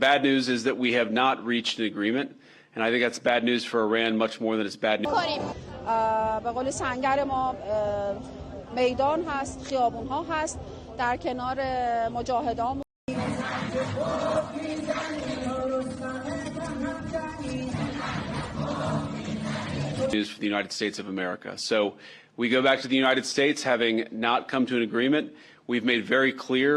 bad news is that we have not reached an agreement, and I think that's bad news for Iran much more than it's bad news. کنیم به قول سنگر ما میدان هست، خیابون ها هست، در کنار مجاهدان. News for the United States of America. So we go back to the United States having not come to an agreement. We've made very clear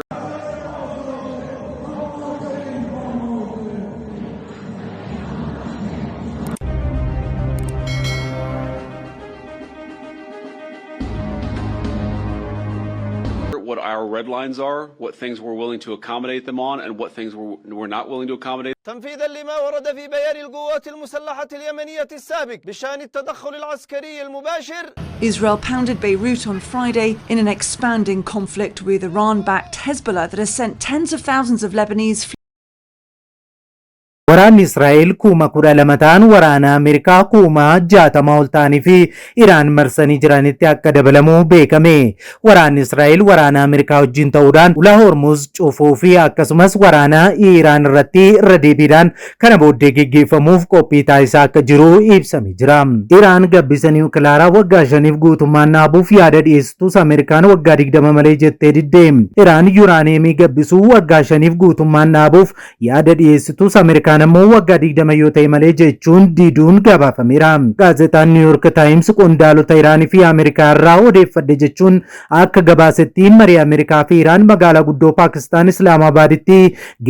what our red lines are, what things we're willing to accommodate them on, and what things we're not willing to accommodate تنفيذا لما ورد في بيان القوات المسلحة اليمنية السابق بشأن التدخل العسكري المباشر. Israel pounded Beirut on Friday in an expanding conflict with Iran backed Hezbollah that has sent tens of thousands of Lebanese Waraanni Israa'el 12,000 ta'an waraana Ameerikaa 60,000 ol ta'anii fi Iraan marsanii jiranitti akka dabalamu beekame. Waraanni Israa'el waraana Ameerikaa wajjin ta'uudhaan ulaa Hormuz cufuu fi akkasumas waraana Iraan irratti irra deebiidhaan kana booddee geggeeffamuuf qophii taasisaa akka jiru ibsamee jira. Iraan gabbisa niwukilaaraa waggaa 5f guutummaan dhaabuuf yaada dhiyeessitus Ameerikaan waggaa 20 malee jettee didde. Iraan yuuraaniyeemii gabbisuu waggaa 5f guutummaan dhaabuuf yaada dhiyeessitus Ameerikaan ammoo waggaa 20 yoo ta'e malee jechuun diduun gabaafameera. Gaazexaan New York Times qondaalota Iraanii fi Ameerikaa irraa odeeffadhe jechuun akka gabaasetti, marii Ameerikaa fi Iraan magaalaa guddoo Paakistaan Islaamabaaditti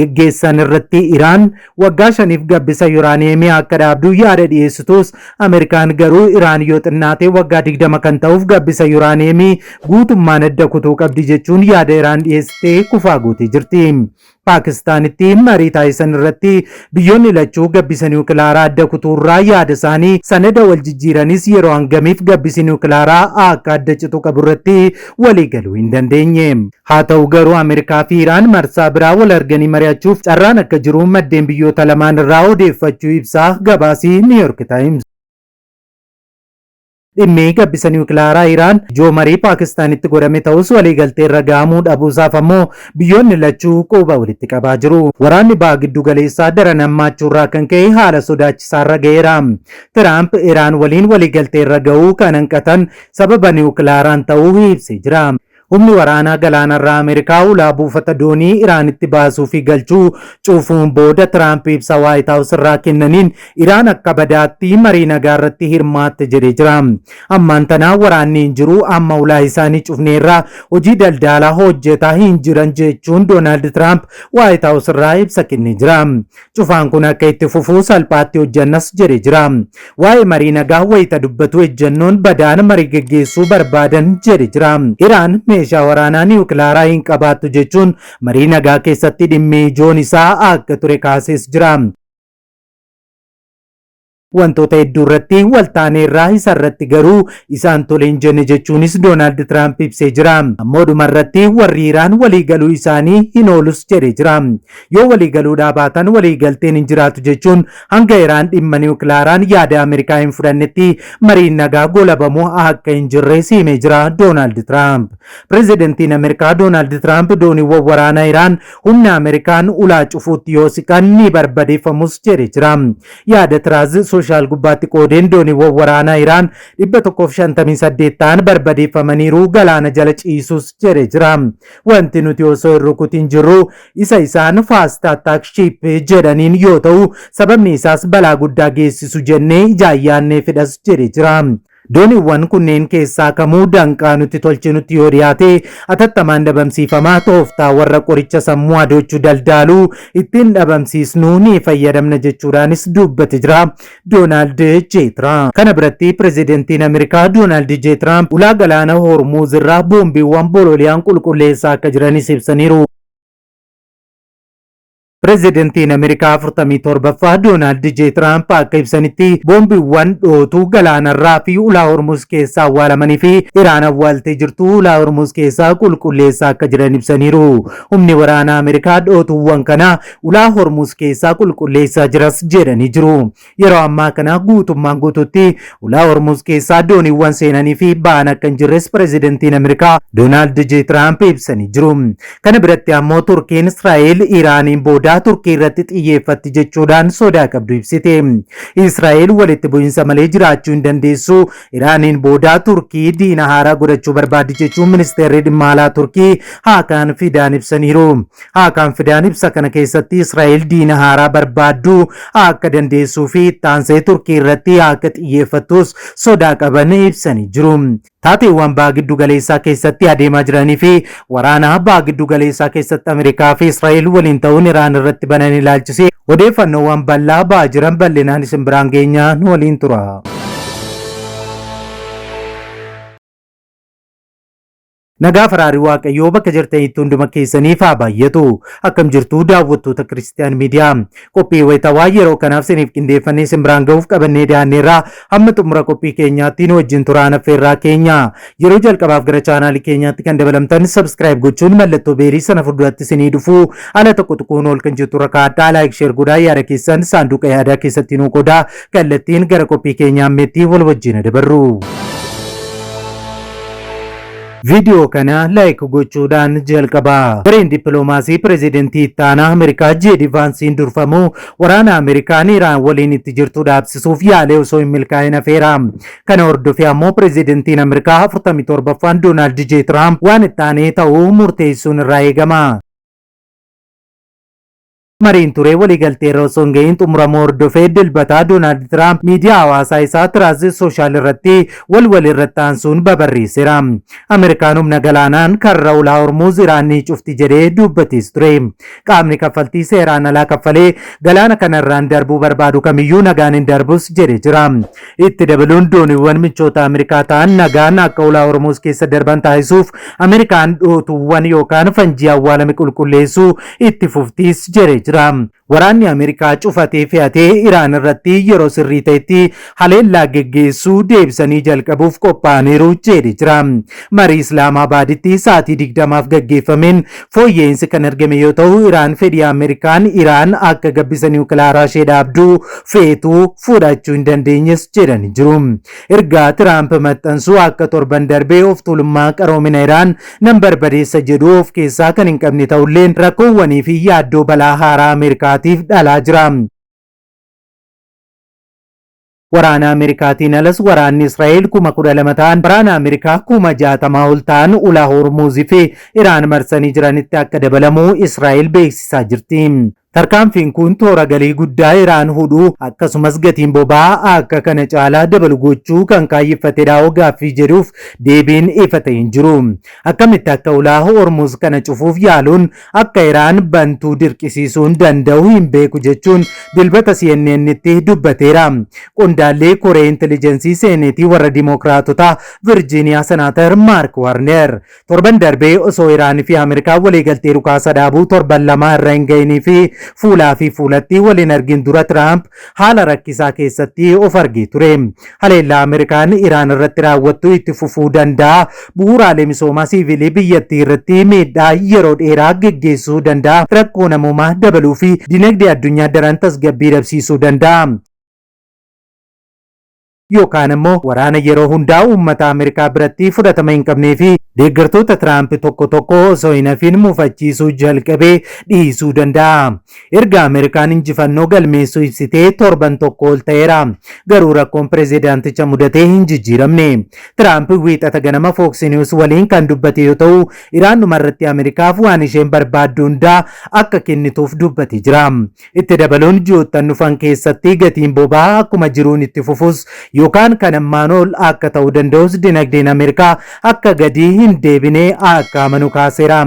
geggeessan irratti Iraan waggaa 5f gabbisa yuuraaniyeemii akka dhaabdu yaada dhiyeessitus, Ameerikaan garuu Iraan yoo xinnaate waggaa 20 kan ta'uuf gabbisa yuuraaniyeemii guutummaan adda kutuu qabdi jechuun yaada Iraan dhiyeessitee kufaa gootee jirti. Paakistaanitti marii taasisan irratti biyyoonni lachuu gabbisa niwukilaaraa adda kutuurraa yaada isaanii sanada wal jijjiiranis, yeroo hangamiif gabbisi niwukilaaraa akka adda citu qabu irratti walii galuu hin dandeenye. Haa ta'u garuu, Ameerikaa fi Iraan marsaa biraa wal arganii mari'achuuf carraan akka jiru maddeen biyyoota lamaan irraa odeeffachuu ibsaa gabaasii New York Times. Dhimmi gabbisa niwukilaaraa Iraan ijoo marii Paakistaanitti godhame ta'us, waliigaltee irra gahamuu dhabuusaaf ammoo biyyoonni lachuu quba walitti qabaa jiru. Waraanni baha giddu galeessaa daran hammaachuurraa kan ka'e haala sodaachisaarra ga'eera. Tiraamp Iraan waliin waliigaltee irra gahuu kan hanqatan sababa niwukilaaraan ta'uu ibsee jira. Humni waraanaa galaanarraa Ameerikaa ulaa buufata doonii Iraanitti baasuu fi galchuu cufuun booda Tiraamp ibsa White House irraa kennaniin Iraan akka badaatti marii nagaa irratti hirmaatte jedhee jira. Ammaan tanaa waraanni hin jiru, amma ulaa isaanii cufneerraa hojii daldalaa hojjetaa hin jiran jechuun Doonaald Tiraamp White House irraa ibsa kennee jira. Cufaan kun akka itti fufuu salphaatti hojjannas jedhee jira. Waa'ee marii nagaa wayita dubbatu ejjennoon badaan marii geggeessuu barbaadan jedhee jira. Iraan meeshaa waraanaa niwukilaaraa hin qabaattu jechuun marii nagaa keessatti dhimmi ijoon isaa akka ture kaasees jira. Wantoota hedduu irratti waltaaneerraa, isa irratti garuu isaan tole hin jenne jechuunis Doonaald Tiraamp ibsee jira. Ammoo dhumarratti warri Iraan waliigaluu isaanii hin oolus jedhee jira. Yoo waliigaluudhaa baatan waliigalteen hin jiraatu jechuun hanga Iraan dhimma niwukilaaraan yaada Ameerikaa hin fudhannetti mariin nagaa golabamuu akka hin jirre himee jira Doonaald Tiraamp. Pireezidantiin Ameerikaa Doonaald Tiraamp dooniiwwan waraanaa Iraan humna Ameerikaan ulaa cufuutti yoo siqan ni barbadeeffamus jedhee jira. Yaada Truth Social gubbaatti qoodeen dooniiwwan waraanaa Iraan 158 ta'an barbadeeffamaniiru, galaana jala ciisus jedhee jira. Wanti nuti osoo hin rukutin jirru isa isaan fast attack ship jedhaniin yoo ta'u, sababni isaas balaa guddaa geessisu jennee ijaayyaannee fidhas jedhee jira. Dooniiwwan kunneen keessaa kamuu danqaa nuti tolchinutti yoo dhiyaate atattamaan dhabamsiifamaa, tooftaa warra qoricha sammuu adoochuu daldaaluu ittiin dhabamsiisnuu ni fayyadamna jechuudhaanis dubbate jira Doonaald J. Tiraamp. Kana biratti pirezidantiin Ameerikaa Doonaald J. Tiraamp ulaa galaana Hormuuz irraa boombiiwwan bololi'an qulqulleessaa akka jiranis ibsaniiru. Pireezidantiin Ameerikaa 47ffaa Doonaald J. Tiraamp akka ibsanitti, boombiiwwan dhootuu galaanarraa fi ulaa Hormuz keessaa awwaalamanii fi Iraan awwaaltee jirtu ulaa Hormuz keessaa qulqulleessaa akka jiran ibsaniiru. Humni waraanaa Ameerikaa dhootuuwwan kana ulaa Hormuz keessaa qulqulleessaa jiras jedhanii jiru. Yeroo ammaa kana guutummaan guututti ulaa Hormuz keessaa dooniiwwan seenanii fi ba'an akka hin jirres pireezidantiin Ameerikaa Doonaald J. Tiraamp ibsanii jiru. Kana biratti ammoo Turkiin Israa'el Iraaniin booda boodaa Turkii irratti xiyyeeffatti jechuudhaan sodaa qabdu ibsite. Israa'el walitti bu'iinsa malee jiraachuu hin dandeessu. Iraaniin boodaa Turkii diina haaraa godhachuu barbaaddi jechuun ministeerri dhimma alaa Turkii Haakaan Fidaan ibsaniiru. Haakaan Fidaan ibsa kana keessatti Israa'el diina haaraa barbaadduu akka dandeessuu fi ittaansee Turkii irratti akka xiyyeeffattus sodaa qaban ibsanii jiru. Taateewwan baha giddu galeessaa keessatti adeemaa jiranii fi waraana baha giddu galeessaa keessatti Ameerikaa fi Israa'el waliin ta'uun Iraan irratti banan ilaalchisee odeeffannoowwan bal'aa ba'aa jiran bal'inaan isin biraan geenyaa, nu waliin tura. Nagaa faraarii Waaqayyoo bakka jirtanitti hunduma keessaniif haa baay'atu. Akkam jirtu, daawwattoota Kiristiyaan Miidiyaa? Qophii wayitawaa yeroo kanaaf isiniif qindeeffannee isin biraan gahuuf qabannee dhiyaanneerraa, hamma xumura qophii keenyaatti nu wajjin turaan affeerraa keenya. Yeroo jalqabaaf gara chaanaalii keenyaatti kan dabalamtan subscribe gochuun mallattoo beelii sana fuulduratti isinii dhufu ala tokko tuquun ol kan jirtu rakkaadhaa, like, share godhaa, yaada keessan saanduqa yaadaa keessatti nuu qodaa. Kallattiin gara qophii keenyaa ammeetti wal wajjin dabarru. Viidiyoo kana like gochuudhaan jalqaba. Gareen dippiloomaasii pireezidantii ittaanaa Ameerikaa Jeedi Vaansiin durfamu waraana Ameerikaan Iraan waliin itti jirtu dhaabsisuuf yaalee osoo hin milkaa'in hafeera. Kana hordofee ammoo pireezidantiin Ameerikaa 47ffaan Doonaald J. Tiraamp waan itti aanee ta'uu murteessuun irraa eegama. Mariin ture waliigaltee irra osoo hin ga'iin xumuramuu hordofee Dilbataa Doonaald Tiraamp miidiyaa hawaasaa isaa Truth Social irratti wal wal irratti aansuun babarreesseera. Ameerikaan humna galaanaan karra ulaa Hormuuz Iraan ni cufti jedhee dubbatees ture. Qaamni kaffaltii seeraan alaa kaffalee galaana kanarraan darbuu barbaadu kamiyyuu nagaan hin darbus jedhee jira. Itti dabaluun dooniiwwan michoota Ameerikaa ta'an nagaan akka ulaa Hormuuz keessa darban taasisuuf Ameerikaan dhootuuwwan yookaan fanjii awwaalame qulqulleessuu itti fuftiis jedhee jira. Waraanni Ameerikaa cufatee fe'atee Iraan irratti yeroo sirrii ta'etti haleellaa geggeessuu deebisanii jalqabuuf qophaa'aniiru jedhee jira. Marii Islaamaabaaditti sa'aatii 20f gaggeeffameen fooyya'insi kan argame yoo ta'u, Iraan fedhii Ameerikaan Iraan akka gabbisa niwukilaaraa ishee dhaabduu feetuu fudhachuu hin dandeenyes jedhanii jiru. Ergaa Tiraamp maxxansuu akka torban darbee of tuulummaa qaroomina Iraan nan barbadeessa jedhu of keessaa kan hin qabne ta'ulleen, rakkoowwanii fi yaaddoo balaa haaraa Ameerikaatiif dhalaa jira. Waraana Ameerikaatiin alas waraanni Israa'el 12,000 ta'an waraana Ameerikaa 60,000 ol ta'an ulaa Hormuuzii fi Iraan marsanii jiranitti akka dabalamu Israa'el beeksisaa jirti. Tarkaanfiin kun toora galii guddaa Iraan hudhuu, akkasumas gatiin boba'aa akka kana caalaa dabalu gochuu kan kaayyeffatedha gaaffii jedhuuf deebiin ifa ta'e hin jiru. Akkamitti akka ulaa Hormuuz kana cufuuf yaaluun akka Iraan bantuu dirqisiisuun danda'u hin beeku jechuun Dilbata CNN'tti dubbateera. Qondaallee Koree Intelijensii Seeneetii warra Dimookiraatotaa Virjiiniyaa Senaatar Maark Warner torban darbee osoo Iraanii fi Ameerikaan waliigaltee dhukaasa dhaabuu torban 2 irra hin gahinii fi fuulaa fi fuulatti waliin argin dura Tiraamp haala rakkisaa keessatti of argee ture. Haleellaa Ameerikaan Iraan irratti raawwattu itti fufuu danda'a. Bu'uuraalee misoomaa siivilii biyyattii irratti miidhaa yeroo dheeraa geggeessuu danda'a. Rakkoo namoomaa dabaluu fi dinagdee addunyaa daran tasgabbii dhabsiisuu danda'a. Yookaan immoo waraana yeroo hundaa uummata Ameerikaa biratti fudhatama hin qabnee fi deeggartoota Tiraamp tokko tokko osoo hin hafin mufachiisuu jalqabee dhiisuu danda'a. Erga Ameerikaan injifannoo galmeessuu ibsitee torban tokko ol ta'eera. Garuu rakkoon pireezidaanticha mudatee hin jijjiiramne. Tiraamp Wiixata ganama Fox News waliin kan dubbate yoo ta'u, Iraan dhumarratti Ameerikaaf waan isheen barbaaddu hundaa akka kennituuf dubbatee jira. Itti dabaluun ji'oottan dhufan keessatti gatiin boba'aa akkuma jiruun itti fufus yookaan kan ammaan ol akka ta'uu danda'us, dinagdeen Ameerikaa akka gadi hin deebine akka amanu kaaseera.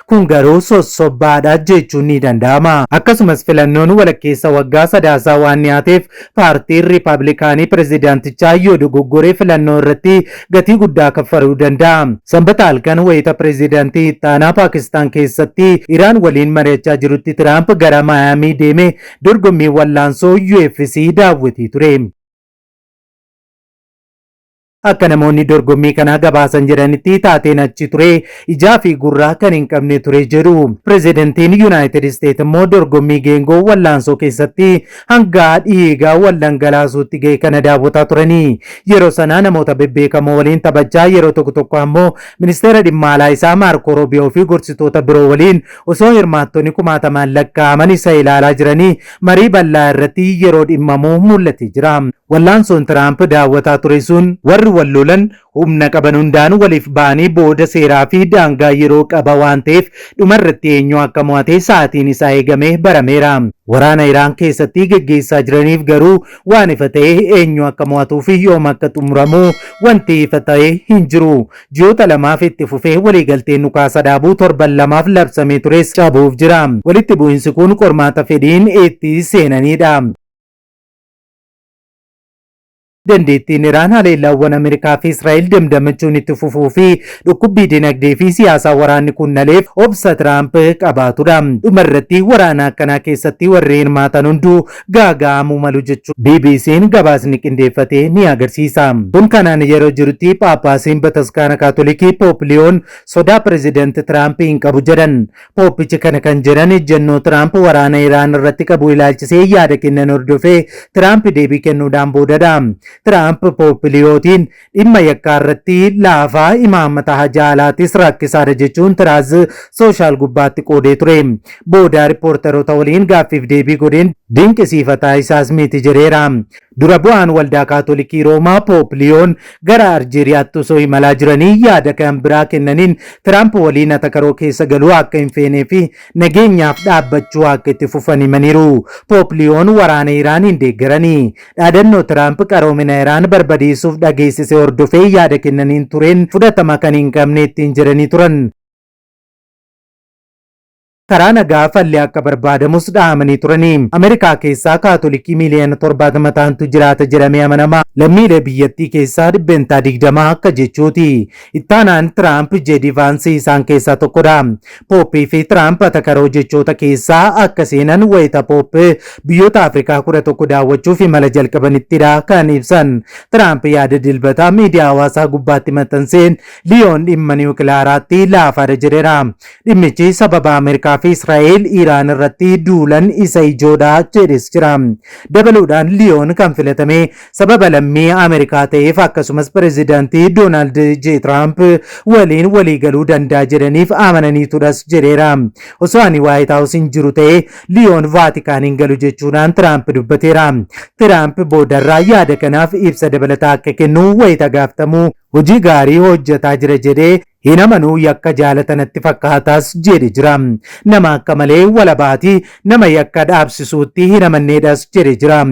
Kun garuu sossobbaadha jechuun ni danda'ama. Akkasumas filannoon walakkeessa waggaa Sadaasaa waan dhiyaateef, paartiin Riippaabilikaanii pireezidaantichaa yoo dogoggoree filannoo irratti gatii guddaa kaffaluu danda'a. Sanbata halkan wayita pireezidaantii ittaanaa Paakistaan keessatti Iraan waliin mari'achaa jirutti Tiraamp gara Maayaamii deemee dorgommii wallaansoo UFC daawwatee ture. Akka namoonni dorgommii kanaa gabaasan jedhanitti, taateen achi ture ijaa fi gurraa kan hin qabne ture jedhu. Pireezidantiin Yuunaayitid Isteet immoo dorgommii geengoo wallaansoo keessatti hanga dhiigaa wal dhangalaasuutti ga'e kana daawwataa turanii. Yeroo sana namoota bebbeekamoo waliin taphachaa, yeroo tokko tokko ammoo ministeera dhimma alaa isaa Maarkoo Roobiyoo fi gorsitoota biroo waliin osoo hirmaattonni kumaatamaan lakkaa'aman isa ilaalaa jiranii marii bal'aa irratti yeroo dhimmamu mul'atee jira. Wallaansoon Tiraamp daawwataa ture sun warri wal lolan humna qaban hundaan waliif ba'anii booda seeraa fi daangaa yeroo qaba waan ta'eef, dhumarratti eenyu akka mo'ate sa'aatiin isaa eegamee barameera. Waraana Iraan keessatti geggeessaa jiraniif garuu waan ifa ta'e eenyu akka mo'atuu fi yoom akka xumuramu wanti ifa ta'e hin jiru. Ji'oota 2f itti fufee waliigalteen dhukaasa dhaabuu torban 2f labsamee tures cabuuf jira. Walitti bu'insi kun qormaata fedhiin itti seenanidha. Dandeettiin Iraan haleellaawwan Ameerikaa fi Israa'el damdamachuun itti fufuu fi dhukkubbii dinagdee fi siyaasaa waraanni kun dhaleef obsa Tiraamp qabaatudha. Dhumarratti waraana akkanaa keessatti warri hirmaatan hunduu gaaga'amuu malu jechuun BBC'n gabaasni qindeeffate ni agarsiisa. Kun kanaan yeroo jirutti, Phaaphaasiin Bataskaana Kaatolikii Poop Liyoon sodaa Pireezidaanti Tiraamp hin qabu jedhan. Pooppichi kana kan jedhan ejjennoo Tiraamp waraana Iraan irratti qabu ilaalchisee yaada kennan hordofee Tiraamp deebii kennuudhaan boodadha. Tiraamp Poop Liyootiin dhimma yakkaa irratti laafaa, imaammata haja alaatis rakkisaadha jechuun Truth Social gubbaatti qoodee ture. Booda riippoortaroota waliin gaaffiif deebii godheen dinqisiifataa isaas miti jedheera. Dura bu'aan Waldaa Kaatolikii Roomaa Poop Liyoon gara Aljeeriyaatti osoo imalaa jiranii yaada kan biraa kennaniin, Tiraamp waliin atakaroo keessa galuu akka hin feenee fi nageenyaaf dhaabbachuu akka itti fufan himaniiru. Poop Liyoon waraana Iraan hin deeggaranii. Dhaadannoo Tiraamp qaroomina Iraan barbadeessuuf dhageessise hordofee yaada kennaniin tureen fudhatama kan hin qabne ittiin jedhanii turan. Karaa nagaa falli akka barbaadamus dhahamanii turanii. Ameerikaa keessaa Kaatolikii miiliyoona 70 ta'antu jiraata jedhamee amanama. Lammiilee biyyattii keessaa 20% akka jechuuti. Ittaanaan Tiraamp Jeedi Vaansii isaan keessaa tokkodha. Pooppii fi Tiraamp atakaroo jechoota keessaa akka seenan wayita Poop biyyoota Afrikaa 11 daawwachuuf imala jalqabanittidha kan ibsan. Tiraamp yaada Dilbataa miidiyaa hawaasaa gubbaatti maxxanseen Liyoon dhimma niwukilaaraatti laafaadha jedheera. Dhimmichi sababa Ameerikaa fi Israa'el Iraan irratti duulan isa ijoodha jedhes jira. Dabaluudhaan Liyoon kan filatame sababa lammii Ameerikaa ta'eef, akkasumas pireezidaantii Doonaald J. Tiraamp waliin waliigaluu danda'a jedhaniif amananiitudhas jedheera. Osoo ani Waayit Haawus hin jiru ta'e Liyoon Vaatikaan hin galu jechuudhaan Tiraamp dubbateera. Tiraamp boodarraa yaada kanaaf ibsa dabalataa akka kennu wayita gaafatamu, hojii gaarii hojjetaa jira jedhee hin amanuu, yakka jaalatanatti fakkaataas jedhe jira. Nama akka malee walabaati, nama yakka dhaabsisuutti hin amanneedhas jedhe jira.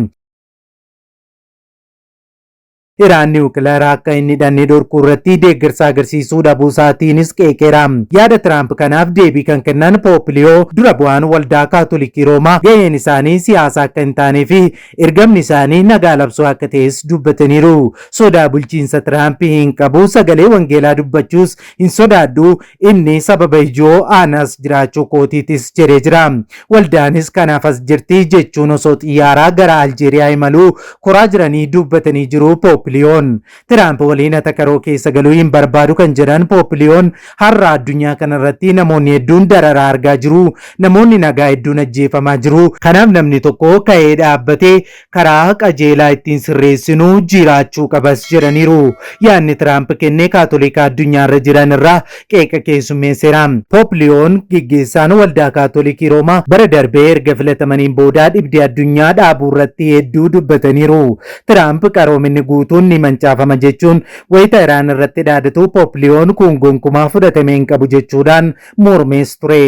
Iraan niwukilaara akka inni hidhanne dhorkuu irratti deeggarsa agarsiisuu dhabuu isaatiinis qeeqeera. Yaada Tiraamp kanaaf deebii kan kennan Poop Liyoo, dura bu'aan Waldaa Kaatolikii Roomaa, gaheen isaanii siyaasa akka hin taanee fi ergamni isaanii nagaa labsuu akka ta'es dubbataniiru. Sodaa bulchiinsa Tiraamp hin qabu, sagalee wangeelaa dubbachuus hin sodaadhu, inni sababa ijoo anas jiraachuu kootiitis jedhee jira. Waldaanis kanaaf as jirti jechuun osoo xiyyaaraa gara Aljeeriyaa imaluu koraa jiranii dubbatanii jiru Poop Liyoon. Tiraamp waliin atakaroo keessa galuu hin barbaadu kan jedhan Poop Liyoon, har'a addunyaa kanarratti namoonni hedduun dararaa argaa jiru. Namoonni nagaa hedduun ajjeefamaa jiru. Kanaaf namni tokko ka'ee dhaabbatee karaa qajeelaa ittiin sirreessinu jiraachuu qabas jedhaniiru. Yaadni Tiraamp kenne Kaatolika addunyaarra jiran irraa qeeqa keessummeesseera. Poop Liyoon, geggeessaan Waldaa Kaatolikii Roomaa, bara darbee erga filatamaniin boodaa dhibdee addunyaa dhaabuu irratti hedduu dubbataniiru. Tiraamp qaroominni guutuun ni mancaafama jechuun wayita Iraan irratti dhaadatu, Poop Liyoon kun gonkumaa fudhatame hin qabu jechuudhaan mormees ture.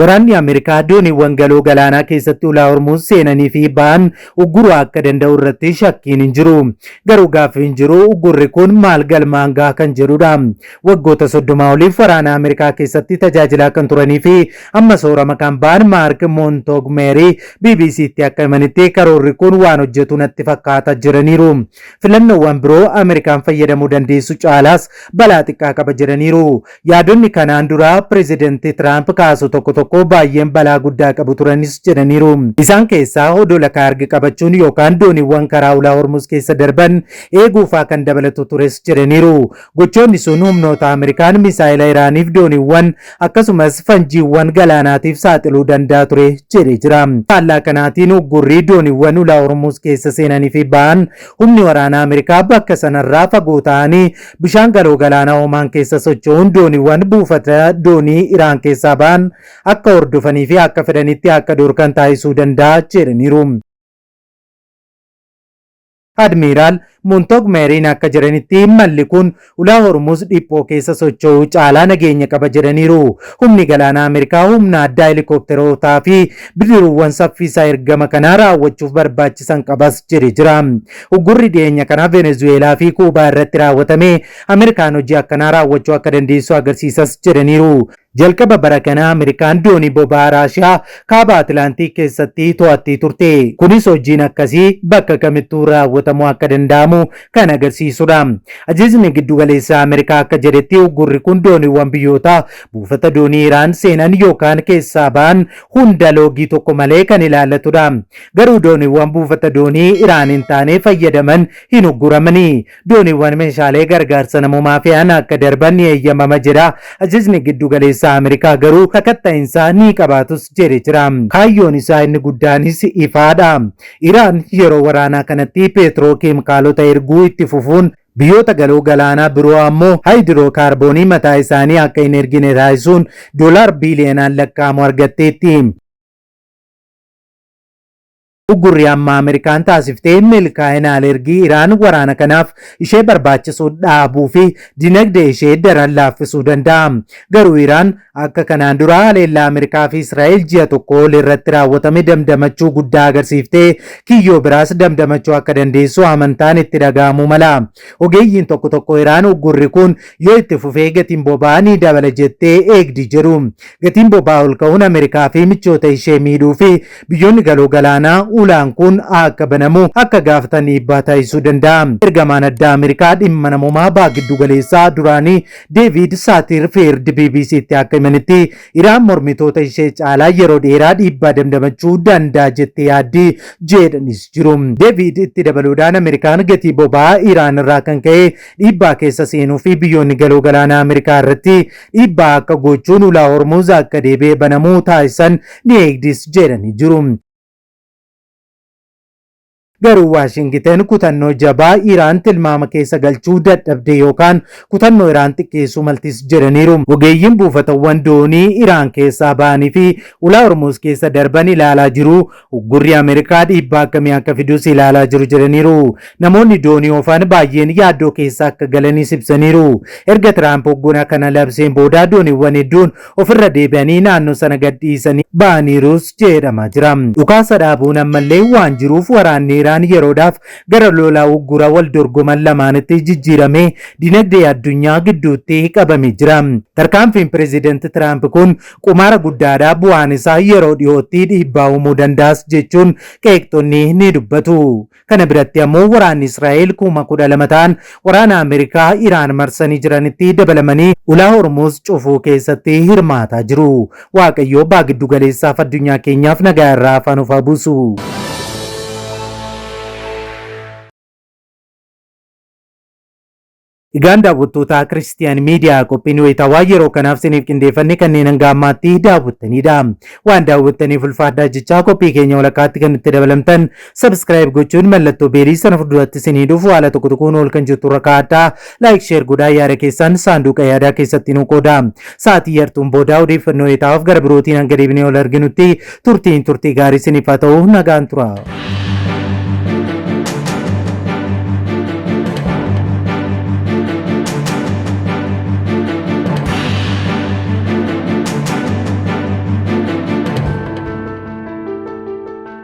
Waraanni Ameerikaa dooniiwwan galoo galaanaa keessatti ulaa Hormuuz seenanii fi ba'an ugguruu akka danda'u irratti shakkiin hin jiru. Garuu gaaffiin jiru uggurri kun maal galmaan gaha kan jedhudha. Waggoota 30 oliif waraana Ameerikaa keessatti tajaajilaa kan turanii fi amma soorama kan ba'an Maark Montogmeerii BBCtti akka himanitti, karoorri kun waan hojjetu natti fakkaata jedhaniiru. Filannoowwan biroo Ameerikaan fayyadamuu dandeessu caalaas balaa xiqqaa qaba jedhaniiru. Yaadonni kanaan dura pireezidantii Tiraamp kaasu tokko tokko tokko baay'een balaa guddaa qabu turanis jedhaniiru. Isaan keessaa odola Kaarg qabachuun yookaan dooniiwwan karaa ulaa Hormuz keessa darban eeguufaa kan dabalatu tures jedhaniiru. Gochoonni sun humnoota Ameerikaan misaa'ila Iraaniif dooniiwwan akkasumas fanjiiwwan galaanaatiif saaxiluu danda'a ture jedhee jira. Faallaa kanaatiin uggurrii dooniiwwan ulaa Hormuz keessa seenanii fi ba'an humni waraanaa Ameerikaa bakka sanarraa fagoo ta'anii bishaan galoo galaanaa Omaan keessa socho'uun dooniiwwan buufata doonii Iraan keessaa ba'an akka hordofanii fi akka fedhanitti akka dhorkan taasisuu danda'a jedhaniiru. Admiiraal Montgomeryn akka jedhanitti malli kun ulaa Hormuz dhiphoo keessa socho'uu caalaa nageenya qaba jedhaniiru. Humni galaanaa Ameerikaa humna addaa helikoophterootaa fi bidiruuwwan saffisaa ergama kanaa raawwachuuf barbaachisan qabas jedhe jira. Uggurri dhiyeenya kanaa Venezuweelaa fi Kuubaa irratti raawwatame Ameerikaan hojii akkanaa raawwachuu akka dandeessu agarsiisas jedhaniiru. Jalqaba bara kanaa Ameerikaan doonii boba'aa Raashiyaa kaaba Atilaantik keessatti to'attee turte. Kunis hojiin akkasii bakka kamittuu raawwatamuu akka danda'amu kan agarsiisudha. Ajajni giddugaleessaa Ameerikaa akka jedhetti uggurri kun dooniiwwan biyyootaa buufata doonii Iraan seenan yookaan keessaa ba'an hunda loogii tokko malee kan ilaallatudha. Garuu dooniiwwan buufata doonii Iraan hin taane fayyadaman hin ugguramani. Dooniiwwan meeshaalee gargaarsa namoomaa fe'an akka darban ni eeyyamama jedha. Ajajni giddugaleessaa Ameerikaa garuu sakatta'insaa ni qabaatus jedhe jira. Kaayyoon isaa inni guddaanis ifaadha. Iraan yeroo waraanaa kanatti peetiroo keemikaalota erguu itti fufuun biyyoota galoo galaanaa biroo ammoo haayidiroo kaarboonii mataa isaanii akka hin ergine taasisuun doolaar biiliyoonaan lakkaa'amu argatteetti. Uggurri amma Ameerikaan taasiftee milkaa'ina alergii Iraan waraana kanaaf ishee barbaachisuu dhaabuu fi dinagdee ishee daran laaffisuu danda'a. Garuu Iraan akka kanaan dura haleellaa Ameerikaa fi Israa'el ji'a tokko ol irratti raawwatame damdamachuu guddaa agarsiiftee kiyyoo biraas damdamachuu akka dandeessu amantaan itti dhaga'amuu mala. Ogeeyyiin tokko tokko Iraan uggurri kun yoo itti fufee gatiin boba'aa ni dabala jettee eegdi jedhu. Gatiin boba'aa ol ka'uun Ameerikaa fi michoota ishee miidhuu fi biyyoonni galoo galaanaa ulaan kun akka banamu akka gaafatan dhiibbaa taasisuu danda'a. Ergamaan addaa Ameerikaa dhimma namoomaa baha giddu galeessaa duraanii Deevid Saatirfiild BBCtti akka himanitti Iraan mormitoota ishee caalaa yeroo dheeraa dhiibbaa damdamachuu danda'a jettee yaaddi jedhanis jiru. Deevid itti dabaluudhaan Ameerikaan gatii boba'aa Iraan irraa kan ka'e dhiibbaa keessa seenuu fi biyyoonni galoo galaanaa Ameerikaa irratti dhiibbaa akka gochuun ulaa Hormuz akka deebi'ee banamuu taasisan ni eegdis jedhanii jiru. Garuu Waashingiten kutannoo jabaa Iraan tilmaama keessa galchuu dadhabde yookaan kutannoo Iraan xiqqeessuu maltis jedhaniiru. Ogeeyyiin buufatawwan doonii Iraan keessaa ba'anii fi ulaa Hormuz keessa darban ilaalaa jiru. Uggurri Ameerikaa dhiibbaa akkamii akka fidus ilaalaa jiru jedhaniiru. Namoonni doonii oofan baay'een yaaddoo keessa akka galanis ibsaniiru. Erga Tiraamp uggura kana labseen booda dooniiwwan hedduun ofirra deebi'anii naannoo sana gadhiisanii ba'aniirus jedhamaa jira. Dhukaasa dhaabuun ammallee waan jiruuf waraanni Iraan yeroodhaaf gara lolaa uggura wal dorgoman lamaanitti jijjiiramee dinagdee addunyaa gidduutti qabamee jira. Tarkaanfiin pireezidaanti Tiraamp kun qumaara guddaadha, bu'aan isaa yeroo dhiyootti dhiibbaa uumuu danda'as jechuun qeeqxonni ni dubbatu. Kana biratti ammoo waraanni Israa'el 12,000 ta'an waraana Ameerikaa Iraan marsanii jiranitti dabalamanii ulaa Hormuz cufuu keessatti hirmaataa jiru. Waaqayyoo baha giddu galeessaaf addunyaa keenyaaf nagaa irraa afaan of haa buusu. Egaan daawwattoota Kiristiyaan Miidiyaa, qophiin wayitaawaa yeroo kanaaf isiniif qindeeffanne kanneen hanga ammaatti daawwattanidha. Waan daawwattaniif ulfaadhaa jechaa, qophii keenya walakkaatti kan itti dabalamtan subscribe gochuun mallattoo beelii sana fuulduratti isinii dhufu haala tokko tokkoon ol kan jirtu irra kaa'adhaa. Like, share godhaa, yaada keessan saanduqa yaadaa keessatti nu qooda. Sa'aatii yartuun booda odeeffannoo wayitaawwaaf gara birootiin hanga deebinee ol arginutti turtiin turtii gaarii isiniif haa ta'u, nagaan tura.